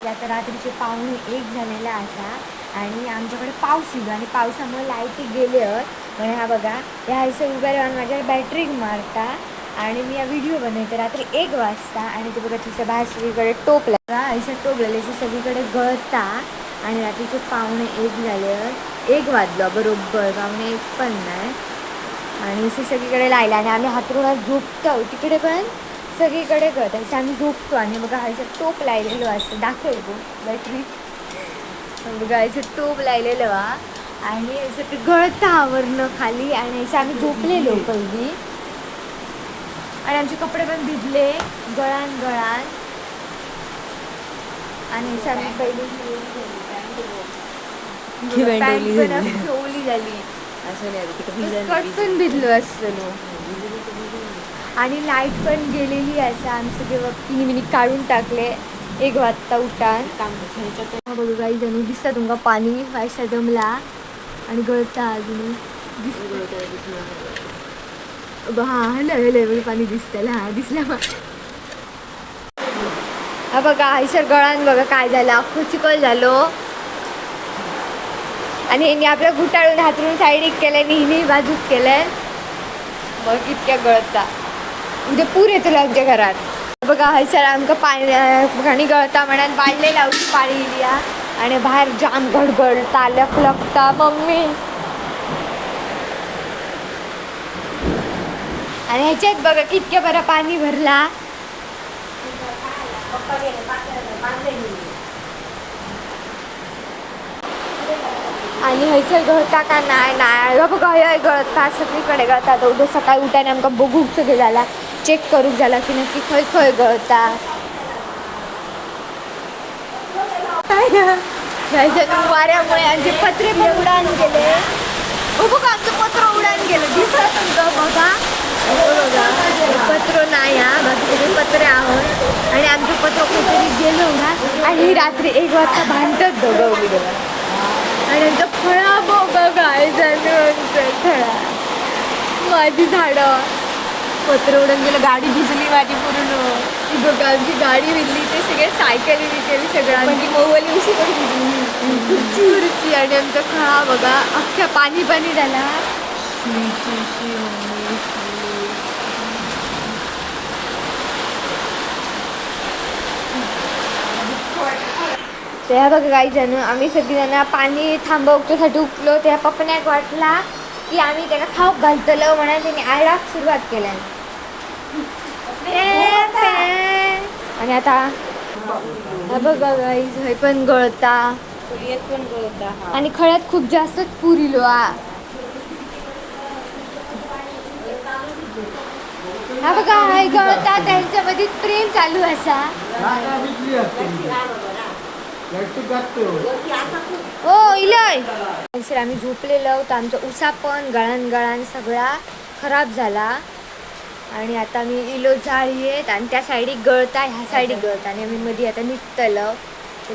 आता रात्रीचे 12:45 झालेला असा आणि आमच्याकडे पाऊस येलो आणि पावसामुळे लाईटी गेले. म्हणजे हा बघा ह्या हयसर उभ्या राहून माझ्या बॅटरीक मारता आणि मी हा व्हिडिओ बनवते रात्री 1 वाजता. आणि ते बघा तिथं बाहेर सगळीकडे टोपला हयसर टोपलेले सगळीकडे गळता. आणि रात्रीचे 12:45 झाले, 1 वाजलं बरोबर, 12:45 पण नाही. आणि असे सगळीकडे लायला आणि आम्ही हातरुणात झोपतो, तिकडे पण सगळीकडे गळत असं आम्ही झोपतो. आणि बघा हयसर टोप लायलेलो असं दाखवतो बॅटरी बघा, असं टोप लायलेलं हा आणि असं ते गळता वरनं खाली. आणि असं आम्ही झोपलेलो पहिली आणि आमचे कपडे पण भिजले गळान गळान. आणि असं आम्ही पहिली पॅन्ट पॅन्ट पण अख्खी ओली झाली, असं नाही तिकडे स्कर्ट पण भिजलो असतो. आणि लाईट पण गेलेली असं आमचं सगळे पिनी मिनी काढून टाकले 1 वाजता उठान. बघू काही जणू दिसता तुमका पाणी असा जमला आणि गळता अजून दिसत. हा हॅलो हॅलो पाणी दिसतलं, हा दिसला. हा बघा हयसर गळान बघा काय झालं, अख्खं चिखल झालो. आणि ह्यांनी आपलं गुटाळून हातरून साईडीक केलं आणि हिने बाजूक केलं. बघ इतक्या गळता, म्हणजे पूर येतो आमच्या घरात. बघा हयसर आमका पाणी घाणी गळता म्हणान बाळले लावची पाणी इलिया. आणि बाहेर जाम गडगडता लखलखता मम्मी. आणि ह्याच्यात बघा कितक्या बरं पाणी भरला. आणि हयसर गळता का नाही नाही बघा हय गळता सगळीकडे गळता. आता उद्या सकाळी उठाने आमका बघूक सगळं झाला, चेक करूक झाला की नक्की खय खय गळता. वाऱ्यामुळे आमचे पत्रे पण उडान गेले. हो बघा आमचं पत्र उडान गेलं, दिसलं तुमचं बघा. हो बघा पत्र नाही हा, बाकी सगळे पत्रे आहोत. आणि आमचं पत्र कुठेतरी गेलो ना. आणि रात्री 1 वाजता भांडतात दोघं उभी. आणि आमचं फळा बघा काय झालं, आमचं फळा माझी झाडं पत्र उडून गेलं, गाडी भिजली माझी पूर्ण. ही बघा आमची गाडी विजली, ते सगळे सायकली विकली सगळं. पण ती मऊवाली उशी पण भिजली, खुर्ची खुर्ची. आणि आमचा खळा बघा अख्ख्या पाणी पाणी झाला. त्या बघा काही जण आम्ही सगळीजण पाणी थांबवण्यासाठी उठलो. त्या पप्पांना वाटला की आम्ही त्याला खाऊक घालतलो म्हणून त्यांनी आरडाक सुरुवात केल्या. आणि आता हा बघा गाईज हे पण गळता पण गळता. आणि खळ्यात खूप जास्तच पूर इलो. हा हा बघा हे गळता, त्यांच्यामध्ये प्रेम चालू असा. हो इलय सर आम्ही झोपलेलो तर आमचा उसा पण गळान गळान सगळा खराब झाला. आणि आता मी इलो जाळी आहेत आणि त्या साईडी गळता ह्या साईडी गळता. आणि आम्ही मध्ये आता निघतलं,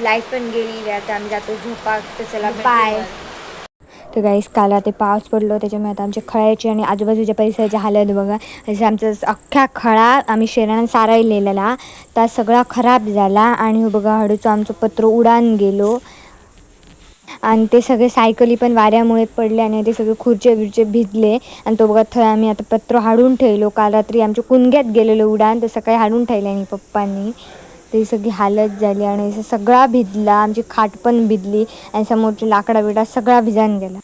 लाईट पण गेली. आता आम्ही जातो झोपाक. तर चला बाय. तर गाईस काल ते पाऊस पडलो त्याच्यामुळे आता आमच्या खळ्याची आणि आजूबाजूच्या परिसराची हालत बघा. जसं आमचा अख्खा खळा आम्ही शेणानं सारायलेला त्या सगळा खराब झाला. आणि बघा हळूचं आमचं पत्र उडान गेलो. आणि ते सगळे सायकली पण वाऱ्यामुळे पडले आणि ते सगळे खुर्चे बिरचे भिजले. आणि तो बघा थंय आम्ही आता पत्र हाडून ठेवलो. काल रात्री आमच्या कुणग्यात गेलेलो उडान, तर सकाळी हाडून ठेवले आणि पप्पांनी. ते सगळी हालत झाली आणि असं सगळा भिजला, आमची खाट पण भिजली आणि समोरची लाकडा बिडा सगळा भिजान गेला.